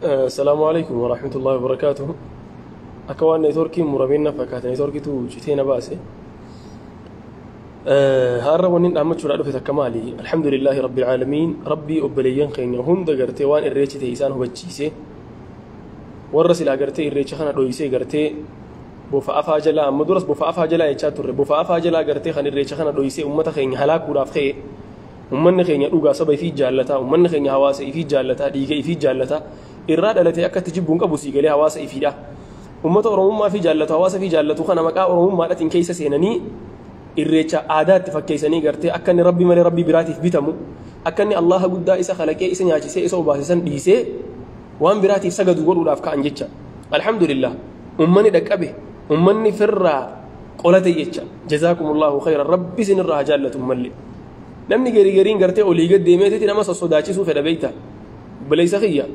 Asalaamu alaikum warahmatullahi wabarakaatuh. Akka waan neetworkiin murameen na fakkaata, neetworkiitu citee na baase. Har'a wanni dhaammachuudhaa dhufe takka maali? Alhamdulillaahi rabbil aalamiin. Rabbii obboleeyyan keenya hunda gartee waan irreechi ta'e isaan hubachiise. Warra silaa gartee irreecha kana dhoysee gartee bofa afaa jalaa, amma duras bofa afaa jalaa jechaa turre, bofa afaa jalaa gartee kan irreecha kana dhoysee ummata keenya halaakuudhaaf ka'e. Ummanni keenya dhugaa saba ifii jaallataa, ummanni keenya hawaasa ifii jaallataa, dhiiga ifii jaallataa, irraa dhalatee akka itti jibbuun qabu sii galee hawaasa ifiidha. Ummata Oromummaa fi jaallatu, hawaasa fi jaallatu kana maqaa Oromummaadhatiin keessa seenanii irreecha aadaatti fakkeessanii gartee akka inni Rabbi malee Rabbi biraatiif bitamu, akka inni Allaha guddaa isa kalaqee isa nyaachisee isa obaase san dhiisee waan biraatiif sagadu godhuudhaaf ka'an jecha. Alhamdulillah, ummanni dhaqqabe, ummanni firraa qolate jecha. Jazaakumullahu khayran, Rabbi isinirraa haa jaallatu ummallee. Namni garii gariin gartee olii gad deemeetiti nama sossodaachisuu fedha beekta. Obboleessa kiyya,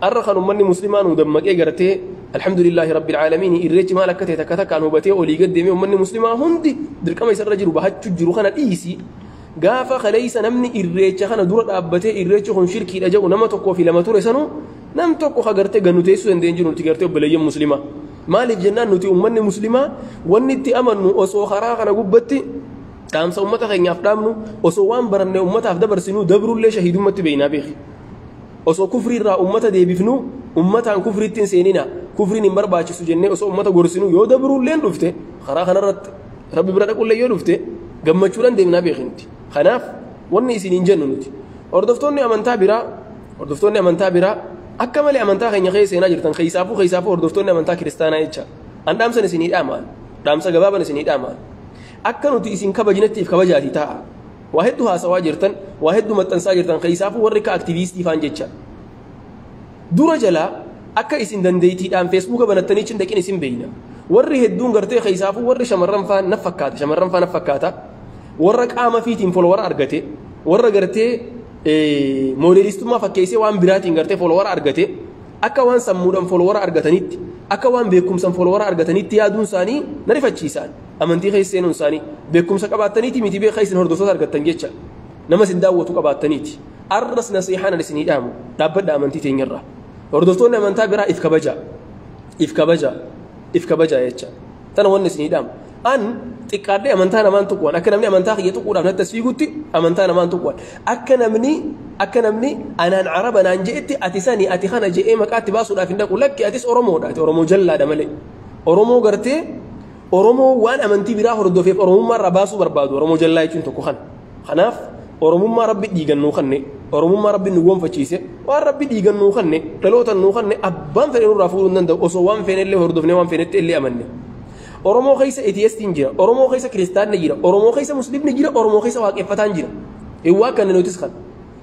har'a kan ummanni muslimaa nu dammaqee gartee alhamdulillaahi rabbil aalamiin irreechi maal akka ta'e takka takkaan hubatee olii gad deemee ummanni muslimaa hundi dirqama isarra jiru bahachuu jiru kana dhiisi. Gaafa kaleessa namni irreecha kana dura dhaabbatee irreechi kun shirkiidha jedhu nama tokkoo fi lama ture sanuu nam tokko ka gartee gannu teessuu dandeenyu jiru nuti gartee obboleeyyan muslimaa. Maaliif jennaan nuti ummanni muslimaa wanni itti amannu osoo karaa kana gubbatti dhaamsa ummata keenyaaf dhaamnu, osoo waan baranne ummataaf dabarsinuu dabrullee shahiidummatti beeynaa beeki. Osoo kufrii irraa ummata deebifnu ummataan kufriitti hin seenina, kufriin hin barbaachisu jennee osoo ummata gorsinu yoo dabrulleen dhufte karaa kanarratti Rabbi bira dhaqullee yoo dhufte gammachuudhaan deemnaa beeki nuti. Kanaaf wanni isin hin jennu nuti. Hordoftoonni amantaa biraa akka malee amantaa keenya keessa seenaa jirtan, keessaafuu hordoftoonni amantaa kiristaanaa jecha. An dhaamsan isinii dhaamaan, dhaamsa gabaaban isinii dhaamaan. Akka nuti isin kabajnettiif kabajaatii taa'a. Waa hedduu haasawaa jirtan, waa hedduu maxxansaa jirtan, keessaafuu warri akka aktiviistii faan jecha. Dura jalaa akka isin dandeettiidhaan Feesbuuka banattanii cin dhaqin isin beeyna. Warri hedduun gartee keessaafuu warri shamarran faan na fakkaata, shamarran faan na fakkaata. Warra qaama fiitiin follower argate, warra gartee moodelistummaa fakkeessee waan biraatiin gartee follower argate, akka waan sammuudhaan follower argatanitti, akka waan beekumsaan follower argatanitti yaaduun isaanii na rifachiisaan. Amantii keessa seenuun isaanii beekumsa qabaattaniiti miti beekaa isin hordoftoota argattan jecha, nama isin daawwatu qabaattaniiti. Arras nasiixaan ani isinii dhaamu, dhaabbadha amantii teenyarraa. Hordoftoonni amantaa biraa if kabaja, if kabaja, if kabaja jecha. Tana wanni isinii dhaamu. An xiqqaadhee amantaa namaan tuquwan, akka namni amantaa kiyya tuquudhaaf natti as fiigutti amantaa namaan tuquwan, akka namni anaan Araba naan je'etti ati sani ati kana je'ee maqaatti baasuudhaaf hin dhaqu. Lakki, atis Oromoodha, ati Oromoo jallaadha malee. Oromoo gartee Oromoo waan amantii biraa hordofeef Oromummaa irraa baasuu barbaadu Oromoo jallaa jechuun tokko kana. Kanaaf Oromummaa Rabbi dhiigannuu kanne, Oromummaa Rabbi nu gonfachiise, waan Rabbi dhiigannuu kanne, dhaloota nuu kanne abbaan fedhe nurraa fuudhuu hin danda'u osoo waan feene illee hordofnee waan feenetti illee amanne. Oromoo keessa atheistiin jira, Oromoo keessa kiristaanni jira, Oromoo keessa muslimni jira, Oromoo keessa waaqeffataan jira. Hin waaqanne nutis kan.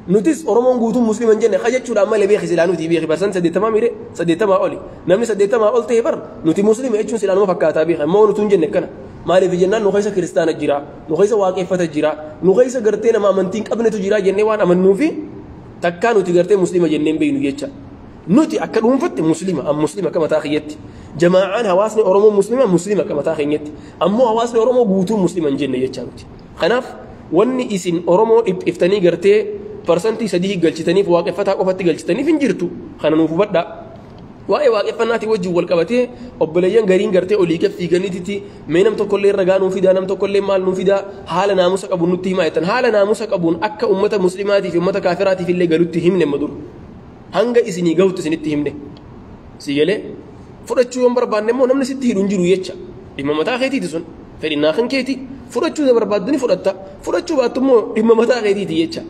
Nutis Oromoon guutuun muslima hin jenne kajachuudhaan malee beeki silaa nuti beeki barsan 80 miire 80 oli. Namni 80 ol ta'e bar nuti muslima jechuun silaa nama fakkaataa beeka. Ammoo nuti hin jenne akkana. Maaliif jennaan nu keessa kiristaana jira, nu keessa waaqeffata jira, nu keessa gartee nama amantii hin qabnetu jira jennee waan amannuufi takkaa nuti gartee muslima jennee hin beeknu jecha. Nuti akka dhuunfatti muslima, an muslima akka mataa kiyyatti. Jamaa'aan hawaasni Oromoo muslima, muslima akka mataa keenyatti. Ammoo hawaasni Oromoo guutuun muslima hin jenne jecha nuti. Kanaaf wanni isin Oromoo dhiphiftanii gartee 3% galchitaniif waaqeffataa qofatti galchitaniif hin jirtu. Kana nuuf hubadhaa. Waa'ee waaqeffannaatii wajjin wal qabatee obboleeyyan gariin gartee olii gad fiiganiititti mee nam tokkollee ragaa nuu fidaa, nam tokkollee maal nuu fidaa, haala naamusa qabuun nutti himaa jettan. Haala naamusa qabuun akka ummata muslimaatii fi ummata kaafiraatiif illee galutti himne amma dura. Hanga isinii gahutti isinitti himne. Si galee fudhachuu yoon barbaanne immoo namni sitti hidhu hin jiru jecha. Dhimma mataa keetiiti sun. Fedhinnaa kan keeti. Fudhachuu barbaaddu ni fudhatta. Fudhachuu baattu immoo dhimma mataa keetiiti jecha.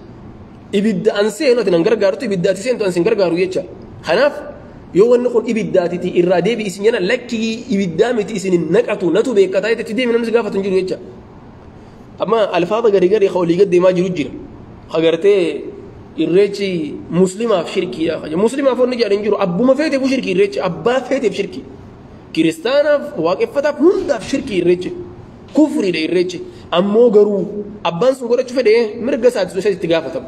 Ibidda an seenu ati nan gargaartu, ibidda ati seentu an sin gargaaru jecha. Kanaaf yoo wanni kun ibiddaatiti irraa deebi isin jenna, lakkii ibiddaa miti isin hin naqatu natu beekataa jetti deemi, namni si gaafatu hin jiru jecha. Amma alfaada garii garii ka olii gad deemaa jiru jira. Ka gartee irreechi muslimaaf shirkiidha. Muslimaaf wanni jedhan hin jiru, abbuma feeteef shirkii irreechi, abbaa feeteef shirkii. Kiristaanaaf, waaqeffataaf, hundaaf shirkii irreechi. Kufriidha irreechi. Ammoo garuu abbaan sun godhachuu fedhee mirga isaati sun itti gaafatamu.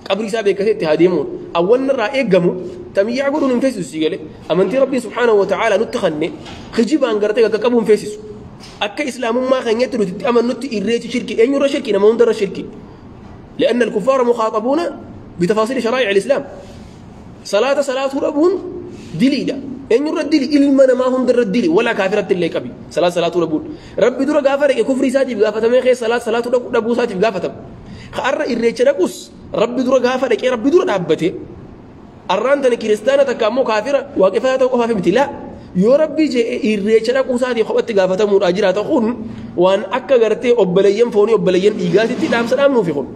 Qabrii isaa beekatee itti haa deemuun. Awwanni irraa eeggamu tamiyyaa godhuun hin feesisu si galee. Amantii Rabbiin subhaanahu wa ta'aala nutti kanne kijibaan gartee qaqqabuun hin feesisu. Akka islaamummaa keenyatti nuti itti amannutti irreechi shirki, eenyurra shirki? Nama hundarra shirki. لأن الكفار مخاطبون بتفاصيل شرائع الإسلام. صلاة صلاة ربون. Diliidha. Eenyurra dili ilma namaa hundarra dili walaa kaafiratti illee qabi. Salaat salaatuu dhabuun. Rabbi dura gaafa dhaqe kufrii isaatiif gaafatamee keessa salaat salaatuu dhabuu isaatiif gaafatama. Har'a irreecha dhaqus Rabbi dura gaafa dhaqee Rabbi dura dhaabbate. Arraan tana kiristaana takka ammoo kaafira waaqeffataa ta'uu qofaaf miti laa. Yoo Rabbi je'e irreecha dhaquu isaatiif kophatti gaafatamuudhaa jiraata kun waan akka gartee obboleeyyan foonii obboleeyyan dhiigaatitti dhaamsa dhaamnuufi kun.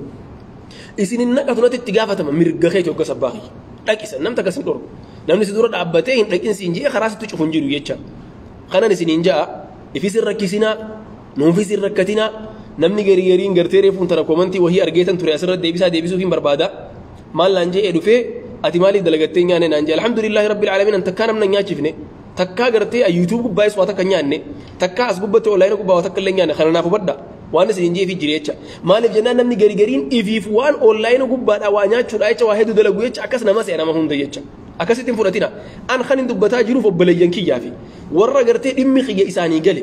Isin hin naqatu natti itti gaafatama mirga keeti hogga sabbaa kiyya. Dhaqisa namni takka sin dhorku. Namni si dura dhaabbatee hin dhaqin siin je'e karaa sitti cufu hin jiru jecha. Kanan isiniin ja'a ifis hin rakkisinaa nuufis hin rakkatinaa namni garii gariin gartee reefuun tana komantii wahii argeetan ture asirratti deebisaa deebisuuf hin barbaada. Maal naan je'e dhufee ati maaliif dalagattee nyaanne naan je'e alhamdulillahi rabbil aalamiin an takkaa namna nyaachifne takkaa gartee YouTube gubbaayis waa takka nyaanne takkaa as gubbatti onlaayina gubbaa waa takka illee nyaanne kana naaf hubadha waan isin jeefi jire jecha maaliif jennaan namni gari gariin ifiif waan onlaayina gubbaadhaa waa nyaachuudha jecha waa hedduu dalagu jecha akkas nama se'a nama hunda jecha akkasitti hin fudhatina an kan hin dubbataa jiruuf obboleeyyan kiyyaa fi warra gartee dhimmi kiyya isaanii gale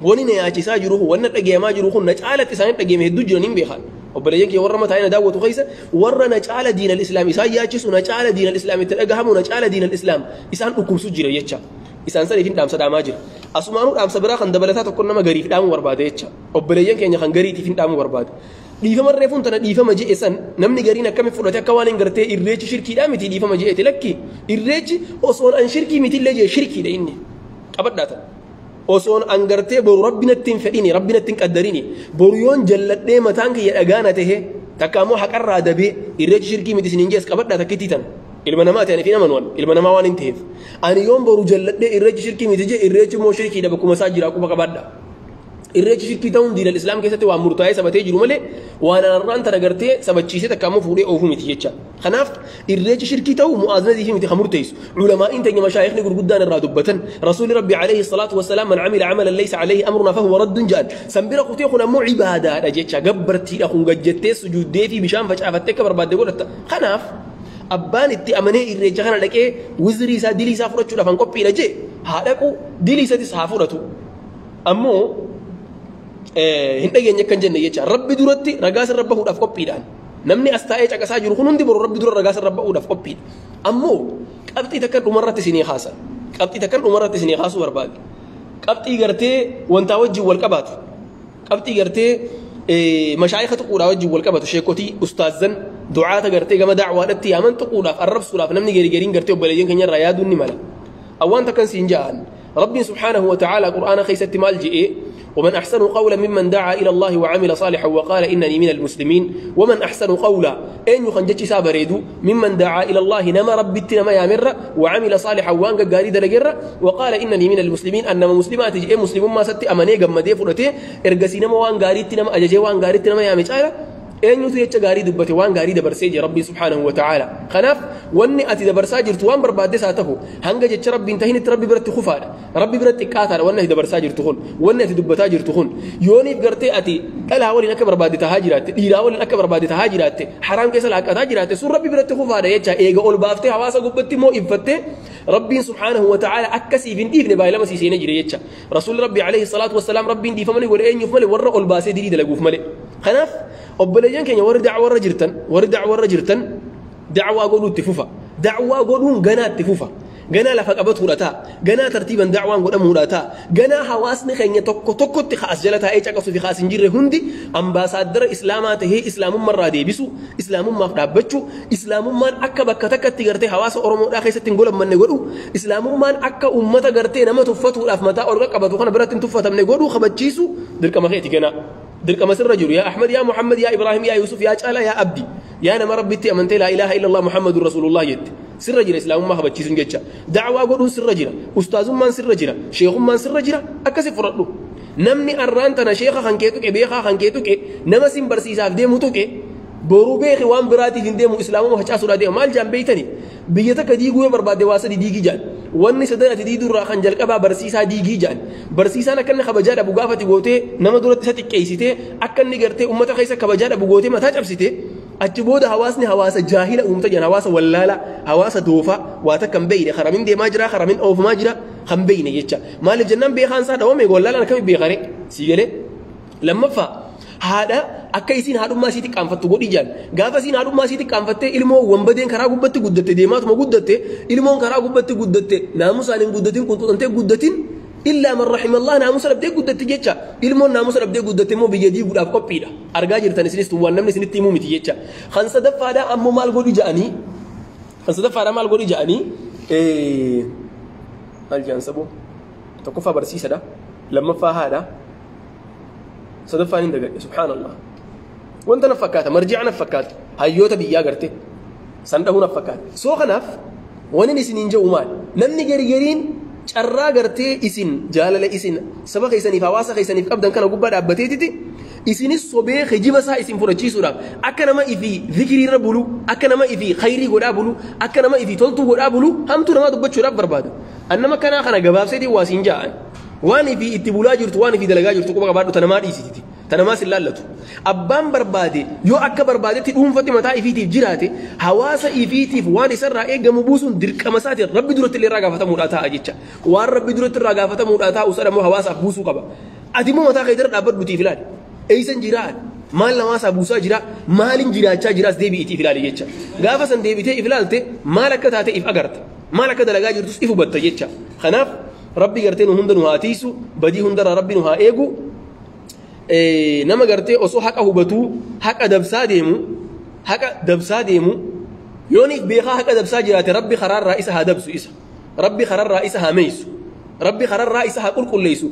wani na yaachisaa jiru kun wanna dhageemaa jiru kun na caalatti isaanii dhageeme hedduu jiran hin beekan obboleeyyan kiyya warra mataa na daawwatu keessa warra na caala diinal islaam isaan yaachisu na caala diinal islaam itti dhagahamu na caala diinal islaam isaan dhukkubsu jira jecha isaan saniif hin dhaamsa dhaamaa jira asumaanuu dhaamsa biraa kan dabalataa tokko nama gariif dhaamuu barbaade jecha obboleeyyan keenya kan gariitiif hin dhaamuu barbaade dhiifama reefuun tana dhiifama je'e san namni gariin akkami fudhate akka waan hin gartee irreechi shirkiidhaa miti dhiifama je'eeti lakki irreechi osoon an shirkii mitillee je'e shirkiidha inni qabadhaa tan osoon an gartee boru rabbi natti hin fedhini rabbi natti hin qaddarini boru yoon jalladhee mataan kiyya dhagaana tahe takka ammoo haqarraa dabee irreechi shirkii miti isiniin jees qabadhaa takkittii tan ilma namaati ani fi naman ilma namaa waan hin ta'eef ani yoon boru jalladhee irreechi shirkii miti jee irreechi immoo shirkiidha bakkuma isaa jira quba qabaadha. Irreechi shirkii ta'uun diinal islaam keessatti waan murtaa'ee sabatee jiru malee waan arraan tana gartee sabachiisee takka ammoo fuudhee oofuu miti jecha. Kanaaf irreechi shirkii ta'uu mu'aazinadii fi miti kan murteessu. Ulamaa'iin teenya mashaayikni gurguddaan irraa dubbatan. Rasuulli Rabbi alayhi salaatu wassalaam man amila amalan laysa alayhi amruna fahuwa raddun jedhan. Sanbira kutee kun ammoo ibaadaadha jecha gabbartiidha kun gajjattee sujuuddee fi bishaan facaafattee akka barbaadde godhatta. Kanaaf abbaan itti amanee irreecha kana dhaqee wizrii isaa dilii isaa fudhachuudhaaf an qophiidha jee haa dhaqu dilii isatis haa fudhatu. Ammoo hin dhageenye akkan jenne jecha rabbi duratti ragaa sirra bahuudhaaf qophiidhaan namni as taa'ee caqasaa jiru kun hundi boru rabbi dura ragaa sirra bahuudhaaf qophiidha. Ammoo qabxii takkan dhumarratti isinii haasa qabxii takkan dhumarratti isinii haasuu barbaade qabxii gartee wantaa wajjin wal qabaatu qabxii gartee mashaayika tuquudhaa wajjin wal qabatu sheekotii ustaazan du'aata gartee gama da'waadhatti yaaman tuquudhaaf arrabsuudhaaf namni gari gariin gartee obboleeyyan keenya irraa yaaduun ni mala. Awwaan takkan siin ja'an Rabbiin subhaanahu wa ta'ala qur'aana keessatti maal je'ee ومن أحسن قولا ممن دعا إلى الله وعمل صالحا وقال إنني من المسلمين ومن أحسن قولا أين يخنجتش سابريدو ممن دعا إلى الله نما ربي نما يامر وعمل صالحا وانقا قاري دلقر وقال إنني من المسلمين أنما مسلمات إيه مسلم ما ستي أماني قمدي فرتي إرقسي نما وان قاري نما أججي وان قاري نما يامج آلا eenyutu jecha gaarii dubbate waan gaarii dabarsee jira Rabbi subhaanahu wa ta'ala. Kanaaf wanni ati dabarsaa jirtu waan barbaaddes haa ta'u hanga jecha Rabbiin tahinitti Rabbi biratti kufaadha. Rabbi biratti xiqqaataadha wanni ati dabarsaa jirtu kun wanni ati dubbataa jirtu kun yooniif gartee ati dhalaa waliin akka barbaadde tahaa jiraatte dhiiraa waliin akka barbaadde tahaa jiraatte haraam keessa laaqataa jiraatte sun Rabbi biratti kufaadha jecha eega ol baaftee hawaasa gubbatti immoo ibfattee Rabbiin subhaanahu wa ta'ala akkasiif hin dhiifne baay'ee sii seenee jira jecha. Rasuulli Rabbi alayhi salaatu wassalaam Rabbiin dhiifamanii godhe eenyuuf malee warra ol baasee dilii dalaguuf malee. Kanaaf obboleeyyan keenya warri da'warra jirtan warri da'warra jirtan da'waa godhuu itti fufa da'waa godhuun ganaa itti fufa ganaa lafa qabatuudha ta'a ganaa tartiiban da'waan godhamuudha ta'a ganaa hawaasni keenya tokko tokkotti kaas jala taa'ee caqasuu fi kaas hin jirre hundi ambaasaaddara islaamaa tahee islaamummaarraa deebisu islaamummaaf dhaabbachuu islaamummaan akka bakka takkatti gartee hawaasa Oromoodhaa keessatti hin golammanne godhu islaamummaan akka uummata gartee nama tuffatuudhaaf mataa ol qaqqabatu kana biratti hin tuffatamne godhuu kabachiisu dirqama keeti ganaa. Dirqama sirra jiru yaa Ahmad yaa Muhammad yaa Ibrahim yaa Yusuf yaa Caalaa yaa Abdi yaa nama Rabbitti amantee laa ilaaha illallah Muhammadur Rasulullah jette sirra jira islaamummaa kabachiisuun jecha da'waa godhuun sirra jira ustaazummaan sirra jira sheekummaan sirra jira akkasi fudhadhu namni arraan tana sheeka kan kee tuqe beekaa kan kee tuqe nama sin barsiisaaf deemu tuqe boruu beeki waan biraatiif hin deemu islaamummaa facaasuudhaa deema maal jaan beeytani biyya takka diiguu yoo barbaadde waa sadi diigii jaan wanni sadan ati diiduu irraa kan jalqabaa barsiisaa diigii jaan barsiisaan akka inni kabajaa dhabu gaafati gootee nama duratti isa xiqqeessitee akka inni gartee uummata keessa kabajaa dhabu gootee mataa cabsitee achi booda hawaasni hawaasa jaahila uumta jaan hawaasa wallaala hawaasa doofaa waa takka hin beeyne haramin deemaa jira haramin oofumaa jira kan beeyne jecha maaliif jennaan beekaan isaa dhawame wallaalaan akkami beekare sii galee lammaffaa haadha Akka isiin haadhummaa isiitti qaanfattu godhi jaan. Gaafa isiin haadhummaa isiitti qaanfattee ilmoo wanbadeen karaa gubbatti guddatte deemaatuma guddatte ilmoon karaa gubbatti guddatte naamusaan hin guddatin qunxuxamtee guddatin illaa man rahimallah naamusa dhabdee guddatte jecha. Ilmoon naamusa dhabdee guddatte immoo biyya diiguudhaaf qophiidha. Argaa jirtan isinis waan namni isinitti himuu miti jecha. Kan sadaffaadhaa ammoo maal godhi ja'anii? Kan sadaffaadhaa maal godhi ja'anii? Maal jedhan saboo? Tokkoffaa barsiisadha. Lammaffaa haadha. Sadaffaan hin dagadhe subhaanallah. Wanta na fakkaata marji'a na fakkaata hayyoota biyyaa garte san dhahuu na fakkaata. Soo kanaaf wani isiniin jedhu maal? Namni garigariin carraa gartee isin jaalala isin saba keessaniif hawaasa keessaniif qabdan kana gubbaa dhaabbateetiti isinis sobee hijiba isaa isin fudhachiisuudhaaf akka nama ifii zikiriirra bulu, akka nama ifii khayrii godhaa bulu, akka nama ifii toltuu godhaa bulu hamtuu namaa dubbachuudhaaf barbaada. Annama kanaa kana gabaabseetiin waa siin ja'an. Waan ifii itti bulaa jirtu waan ifii dalagaa jirtu quba qabaadhu tanamaa dhiisiti. Tanamaa sin laallatu. Abbaan barbaade yoo akka barbaadetti dhuunfatti mataa ifiitiif jiraate hawaasa ifiitiif waan isarraa eegamu buusuun dirqama isaatiin rabbi duratti illee irraa gaafatamuudhaa ta'a jecha. Waan rabbi duratti irraa gaafatamuudhaa taa'u sana immoo hawaasaaf buusuu qaba. Ati immoo mataa keetirra dhaabbadhuutiif ilaali. Eeysan jiraa? Maal hawaasaa buusaa jira? Maalin jiraachaa jiraas deebi'iitiif ilaali jecha. Gaafa san deebitee if ilaalte maal akka taate if agarta. Maal akka dalagaa jirtus if hubatta jecha. Kanaaf rabbi gartee nu hunda nu haa tiisu, badii hundarraa rabbi nu haa eegu. Nama gartee osoo haqa hubatuu haqa dabsaa deemu haqa dabsaa deemu yooniif beekaa haqa dabsaa jiraate rabbi karaarraa isa haa dabsu isa. Rabbi karaarraa isa haa meeysu. Rabbi karaarraa isa haa qulqulleessu.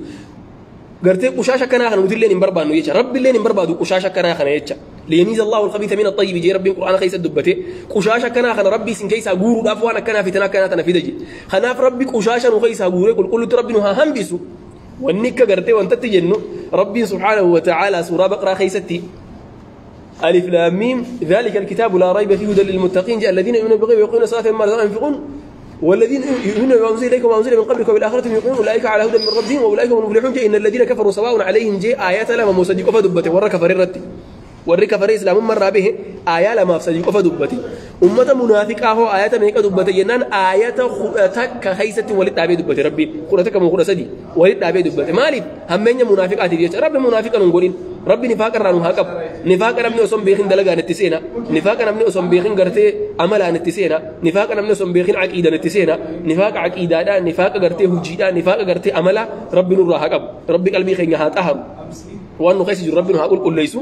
Gartee qushaasha kanaa kana nuti illee hin barbaannu jecha. Rabbi illee hin barbaadu qushaasha kanaa kana jecha. Liyamiiza Allahu al-khabiitha min at-tayyib jee rabbiin Qur'aana keessa dubbate. Qushaasha kanaa kana rabbi isin keessaa guuruudhaaf waan akkanaa fitan akkanaa tana fida je. Kanaaf rabbi qushaasha nu keessaa guuree qulqulluutti rabbi nu haa hambisu. Wanni akka gartee wantatti jennu rabbiin subhaanahu wa ta'aalaa suuraa Baqaraa keessatti ألف لام ميم ذلك الكتاب لا ريب فيه هدى للمتقين جاء الذين يؤمنون بالغيب ويقيمون الصلاة مما رزقناهم ينفقون والذين يؤمنون بما أنزل إليكم وما أنزل من قبلك وبالآخرة هم يوقنون أولئك على هدى من ربهم وأولئك هم المفلحون جاء إن الذين كفروا سواء عليهم جاء آيات لما مصدق فدبته ورا كفر الرتي ورا كفر إسلام مر به آية لما مصدق فدبته أمة منافقة هو آيات من دبته جنان آيات تك خيسة ولد أبي دبته ربي قرأتك من قرأ سدي ولد أبي دبته مالي همين منافقات دي ربي منافقا نقولين ربي نفاق رانو هاكب نفاق نمني أصم بيخين دلقا نتسينا نفاق نمني أصم بيخين قرتي عملا نتسينا نفاق نمني أصم بيخين عقيدة نتسينا نفاق عقيدة دا نفاق قرتي هجيدا نفاق قرتي عملا ربي نور هاكب ربي قلبي خين هات أهر وأنه خيس ربي نهاقول كل ليسو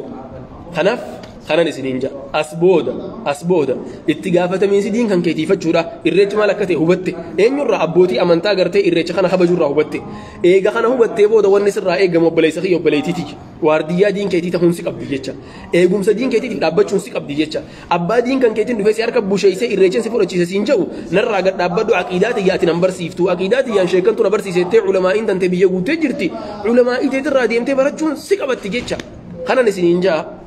خناف خنان سنين جا أسبودا أسبودا اتقافة من سدين كان كيتي فجورا الرج مالكته هبته إن يرى أبوتي أمانتا قرتي الرج خنا خبجورا هبته إيجا خنا هبته بودا والنسر را إيجا مبلي سخي مبلي تيجي وارديا دين كيتي تهون سك أبدي جتشا إيجوم سدين كيتي تلعبتشون سك أبدي جتشا أبا دين كان كيتي نفسي أركب بوشيسة الرج سفر أشيسة سينجو نرى قد أبدو عقيدات ياتي نمبر سيفتو عقيدات يان شيكان تو نمبر سيستة علماء إن تنتبيه وتجرتي علماء إتدرى ديم تبرتشون سك أبدي جتشا خنا نسنين جا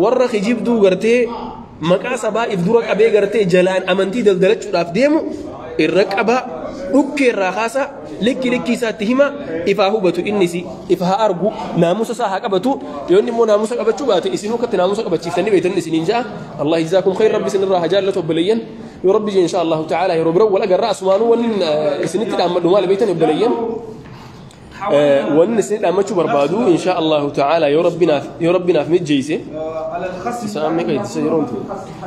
warra kijibduu gartee maqaa sabaa if dura qabee gartee jalaan amantii daldalachuudhaaf deemu irra qabaa dhukkee irraa kaasaa likki likki isaatti hima ifaa hubatu innis ifa haa argu naamusa isaa haa qabatu yoo inni immoo naamusa qabachuu baate isinuu akkatti naamusa qabachiiftanii beektan isiniin ja'a Allah jazaakum khayr rabbi isinirraa haa jaallatu obboleeyyan yoo rabbi jee insha Allahu ta'ala yeroo bira wal agarra asumaanuu wanni isinitti dhaammadhu maal beektan obboleeyyan wanni isin dhaamachuu barbaadu insha Allahu ta'ala yoo rabbinaaf mijjeeyse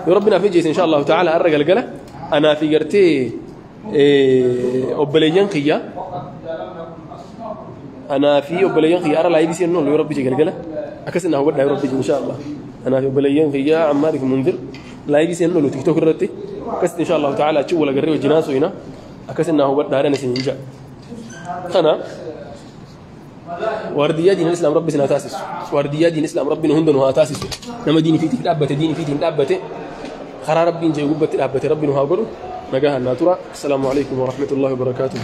yoo rabbinaaf mijjeeyse insha Allahu ta'ala har'a galgala anaa fi gartee obboleeyyan kiyya anaa fi obboleeyyan kiyya har'a laayivii seennu yoo rabbi jee galgala akkas naa hubadhaa yoo rabbi jee insha Allah anaa fi obboleeyyan kiyya Ammaar fi Munzir laayivii seennu TikTok irratti akkas insha Allahu ta'ala achi wal agarree wajjin haasofna akkas naa hubadhaa dha isin jaa kana ورديا دين الإسلام ربي سنا تاسس ورديا دين الإسلام ربي نهند نها تاسس نما ديني فيتي دابته ديني فيتي دابته خرا ربي نجي غبت دابته ربي نها غلو نجاها الناتورا. السلام عليكم ورحمة الله وبركاته.